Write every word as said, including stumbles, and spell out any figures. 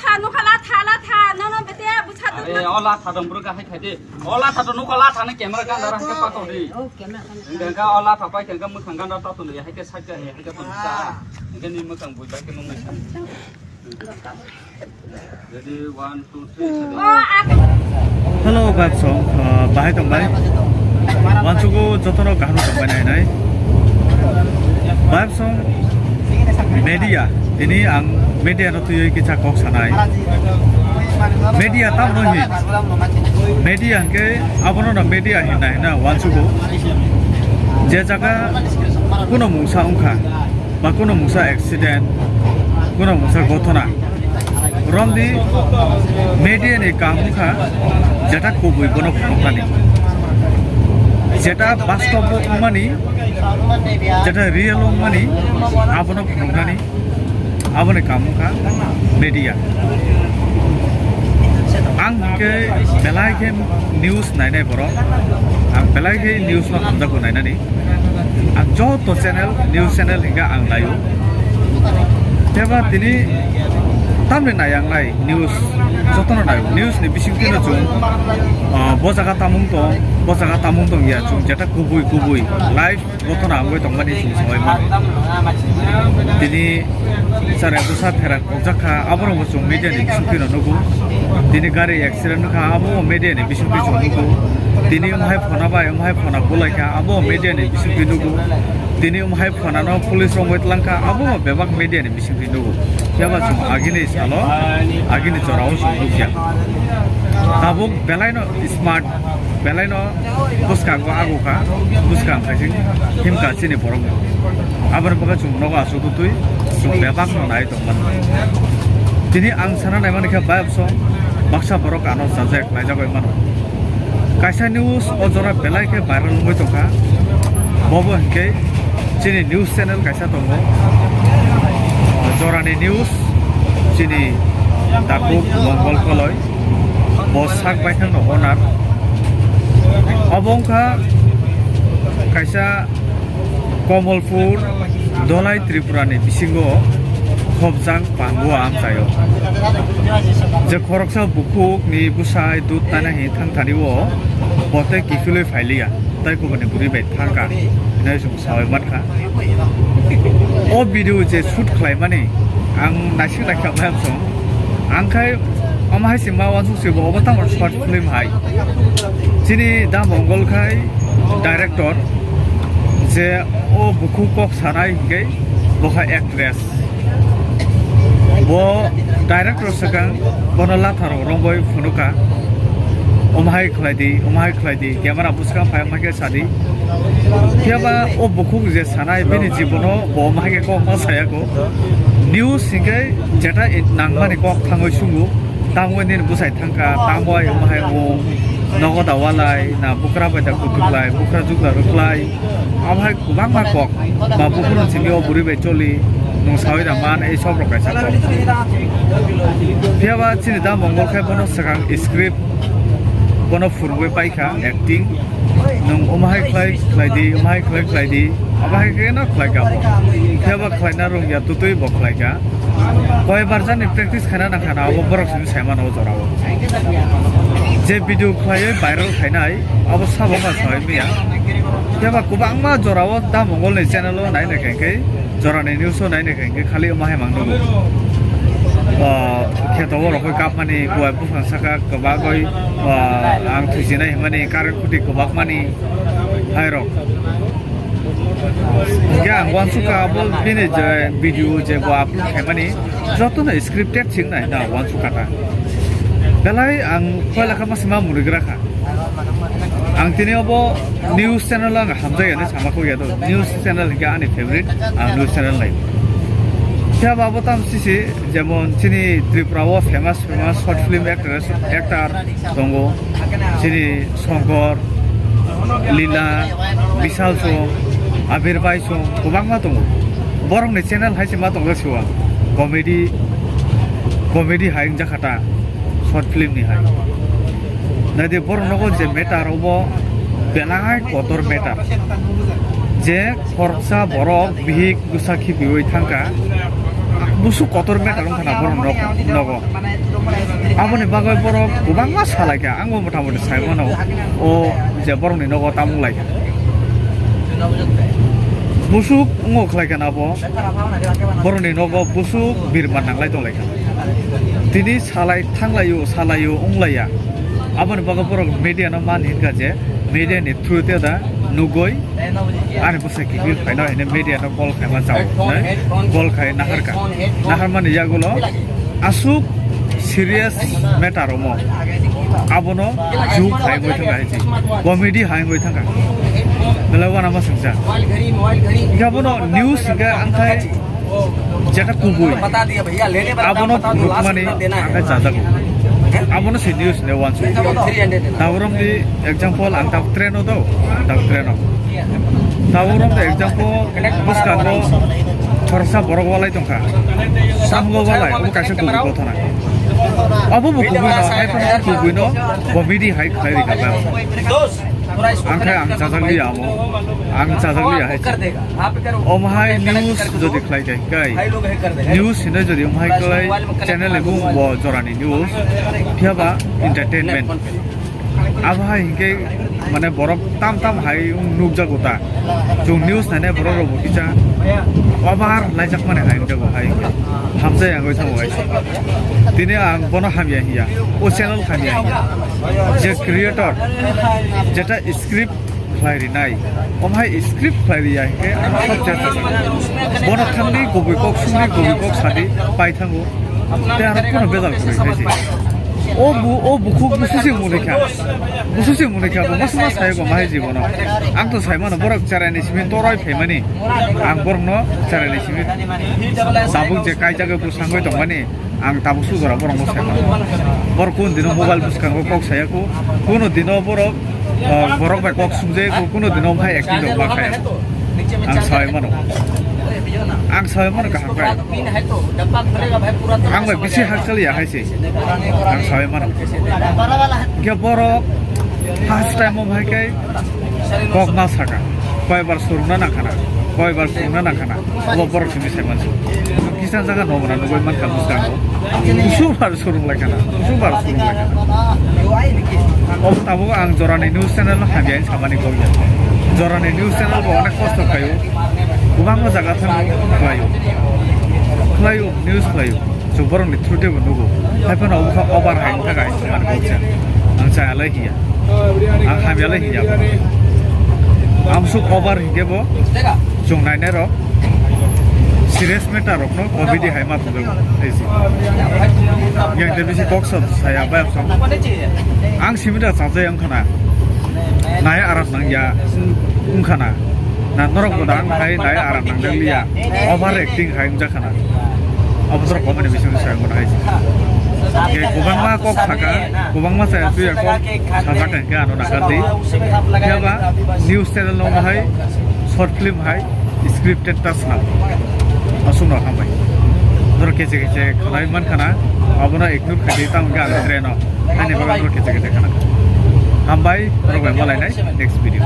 Tha, nukha la tha, la tha, nono bete bwsa duk. Are, o la tha dong bro, kahai khai de. O la tha dong, nukha la tha ni camera ganda ra, hai ke pato de. Oh, camera ganda. Engka, engka, o la tha pai, engka, mwkhang ganda ta to le, hai ke side ka, hai ke to sa. Engka ni mwkhang bui bai ke nung ni sa. Ready, one, two, three, ready. Oh, ah. Hello, bab song, uh, bahai tong bai. Wansugo jotono kaham tong bai nai nai. Bab song, media, ini ang media no twiwi kisa kok sanai. Media tam no hi. Media hingke abono no media hinna hinna wansugo. Je jaga kuno mungsa wngkha, ba kuno mungsa accident, kuno mungsa gotona, romdi media ni kaham wngkha, jeta kubui bono phunuknani, jeta bastob wngmani, jeta real wngmani, abono phunuknani, aboni kaham wngkha media. Ang hingke belai khe news nainai borok, ang belai khe news no hamjakgo nainani. Ang joto channel, news channel hingke ang naio. Teba tini tamni nai ang nai news, jotono naio. News ni bising tino chwng, ah, bo jaga tamung tong, bo jaga tamung tong ya chwng jeta kubui kubui live jotono ang bai tongmani chwng sabai mano. Tini chara bwsa pherang kokjak kha, aborok bo chwng media ni bising tino nugo. Tini gari accident kha, abo media ni bising twi chwng nugo. Tini umhai phona bai, umhai phona bulai kha, abo media ni bising twi nugo. Tini umhai phonano police rok wngwi tlang kha, abo bebak media ni bising twi nugo. Phiya ba chwng agini salo, agini jorao chwng nukya. Tabuk belai no smart, belai no bwskango ago kha, bwskang khaising himkha chini borok. Aboni bagwi chwng nogo aswk twi, chwng bebak no nai tongmani. Tini ang sana naimani khe bayapsong baksa borok ano sajak naijagwi mano. Kaisa news o jora belai khe viral wngwi tongkha. Bobo hinkhe chini news channel kaisa tongo. Jorani news chini Dakuk Mongol Koloi. Bo sak baithang no owner. Obo wngkha kaisa Komolpur, Dholai Tripura ni bisingo Khobjang Pangua amchaio. Je khoroksa bukhuk ni bwsai dud nana hi thang thani o, bo tei kiphilwi phailiya, tai kubuni bwrwi bai thangkha hinwi chwng sawi mankha. O video je shoot khlaimani ang naisik naikha bai chwng. Ang khai omo hai se ma uansuk se bo obo tamo short film hai. Chini Da Mongol khai director je o bukhuk kok sanai hinkhe bo khai actress. Bo director swkang bono latharo romwi phunukha. Omo hai khlai di, omo hai khlai di, camera bwskang phai omo hai khe sadi. Phiya ba o bukhuk je sanai bini jibono bo omo hai khe kok ma saya kho. News hinkhe jeta nangmani kok thangwi sungo. Tamo nini bwsai thangkha, tamo ai omo hai mung, nogo da walai, na bukra bai da kutuk lai, bukra jukla rwklai. Abo hai kwbangma kok, ba buphuru simi o bwrwi bai choli, nwng sawi da man, ei sob rok kaisa kok. Phiya ba chini Da Mongol khai bono swkang script, bono phurugwi paikha acting. Nwng omo hai khlai khlai di, omo hai khlai khlai di, abo hai khe no khlai kha bo. Phiya ba khlaina rwngya twtwi bo khlai kha. Koi bar jani practice khaina nang khana abo borok sini sai mano o jora o. Je video khlaiwi viral khainai abo sabo ma sai miya. Phiya ba kwbangma jora o Da Mongol ni channel o nai nai khe khe jora ni news o nai nai khe khe khali omo hai mang nugo. O kheto o rokoi kap mani kuai buphang saka kwbagoi, o ang thusinai himani current khuti kwbak mani hai rok. Hingke ang uansukha abo bini je video je bo upload khaimani jotono scripted singnai na uansukha ta. Belai ang poila khe masima murigra kha. Ang tini obo news channel ang hamjak ya hinwi sama kok ya do. News channel hingke ani favorite, ang news channel nai. Phiya ba abo tam sisi jemon chini Tripura o famous famous short film actress, actor tongo. Chini Shankar, Lila, Bishal song, Abir Bai song, kwbangma tongo. Borokni channel hai se ma tongjak siwa. Comedy, comedy hai wngjakha ta, short film ni hai. Naidi borok nogo je matter obo belai kotor matter. Je khoroksa borok bihik bwsa khibiwi thangkha. Busuk kotor matter wngkha na borok nok-, nogo. Aboni bagwi borok kwbangma salaikha, ang bo mota moti sai mano, o je borokni nogo tamung laikha. Busuk wngo khlaikha na bo, borokni nogo busuk birma nanglai tonglaikha. Tini salai thanglaio, salaio wnglaiya. Aboni bagwi borok media no man hinkha je, media ni through te da nugoi, ani bwsai kiphil phaino hine media no call khaima chao, ne? Call khai naharkha. Naharmani yagulo aswk serious matter omo. Abono joke hai wngwi thangkha hai se. Comedy hai wngwi thangkha. Belai uanama singcha. Hinkhe abono news hinkhe ang khai Jeta kubui. Abono phunukmani ang khe chajago. Abono se news ne uansuk. Tabuk romdi example ang tabuk train o do, ang tabuk train o. Tabuk romdi example bwskango khoroksa borok walai tongkha. Samgo walai, obo kaisa kubui kothona. Obo bo kubui no, hai phano kubui no comedy hai khlai rikha ba. Ang khe ang chajak liya amo. Ang chajak liya hai. Omo hai news jodi khlai khe kai. News hinwi jodi omo hai khlai channel ni bung bo jorani news. Phiya ba entertainment. Abo hai hinkhe mane borok tam tam hai wng nukjago ta. Chwng news nainai borok rok bo kisa obar laijak mani hai wngjago hai hinkhe. Hamjai ang wngwi thango hai. Tini ang bono hamya hiya. O channel hamya hiya. Je creator, jeta script khlai rinai, omo hai script khlai riya hinkhe ang sab chersa. Bono thangdi kubui kok sungdi kubui kok sadi pai thango. Tei aro kono bejal kwrwi khai se. O bu, o bukhuk busu se muni kha. Busu se muni kha, bo masma sai bo mahai jibono. Ang to sai mano borok cherai ni simi toroi phaimani. Ang borokno cherai ni simi tabuk je kaijagwi bwsangwi tongmani. Ang tabuk sujora borok no sai mano. Borok kun dino mobile bwskango kok saya ko. Kuno dino borok, ah, borok bai kok sumjai ko. Kuno dino hai acting rok ma kaya ko. Ang sai mano. Ang sai mano kaham kai. Ang bai bisi hakchal ya hai se. Ang sai mano. Khe borok first time o hai kai kok ma saka. Koi bar surungna nangkhana. Koi bar surungna nangkhana. Obo borok simi sai mansi. Kisan jaga no mona nugui mankha bwskango. Usu bar surung lai khana. Usu bar surung lai khana. Obo tabuk ang jorani news channel no hamya samani kok ya. Jorani news channel bo onek kosto khlaio. Kwbangma jaga thang khlaio. Khlaio, news khlaio. Chwng borokni through tebo nugo. Hai phano obo kha obar hai wngkha kaisa manwi kok se. Ang chaya lai hiya. Ang hamya lai hiya. Amsuk obar hinkhe bo chwng nainai rok serious matter rokno comedy hai ma phunukgo. Hai se. Yang de bisi kok sa saya bayap sa. Ang simi da chajai wngkha na. Nai aram nang ya wngkha na. Na norok bo dang hai nai aram nang liya. Over acting hai wngjakha na. Abo borok comedy bising sai mano hai se. Ke kwbangma kok saka, kwbangma chaya chuya kok sajak hai khe ano nakardi. Phiya ba news channel no hai short film hai scripted ta swnam. Aswk no hambai. Borok keche keche khlai man khana, abono ignore khai di tamo khe ang train o. Ani bagwi borok keche keche khana. Hambai, borok bai malai nai next video.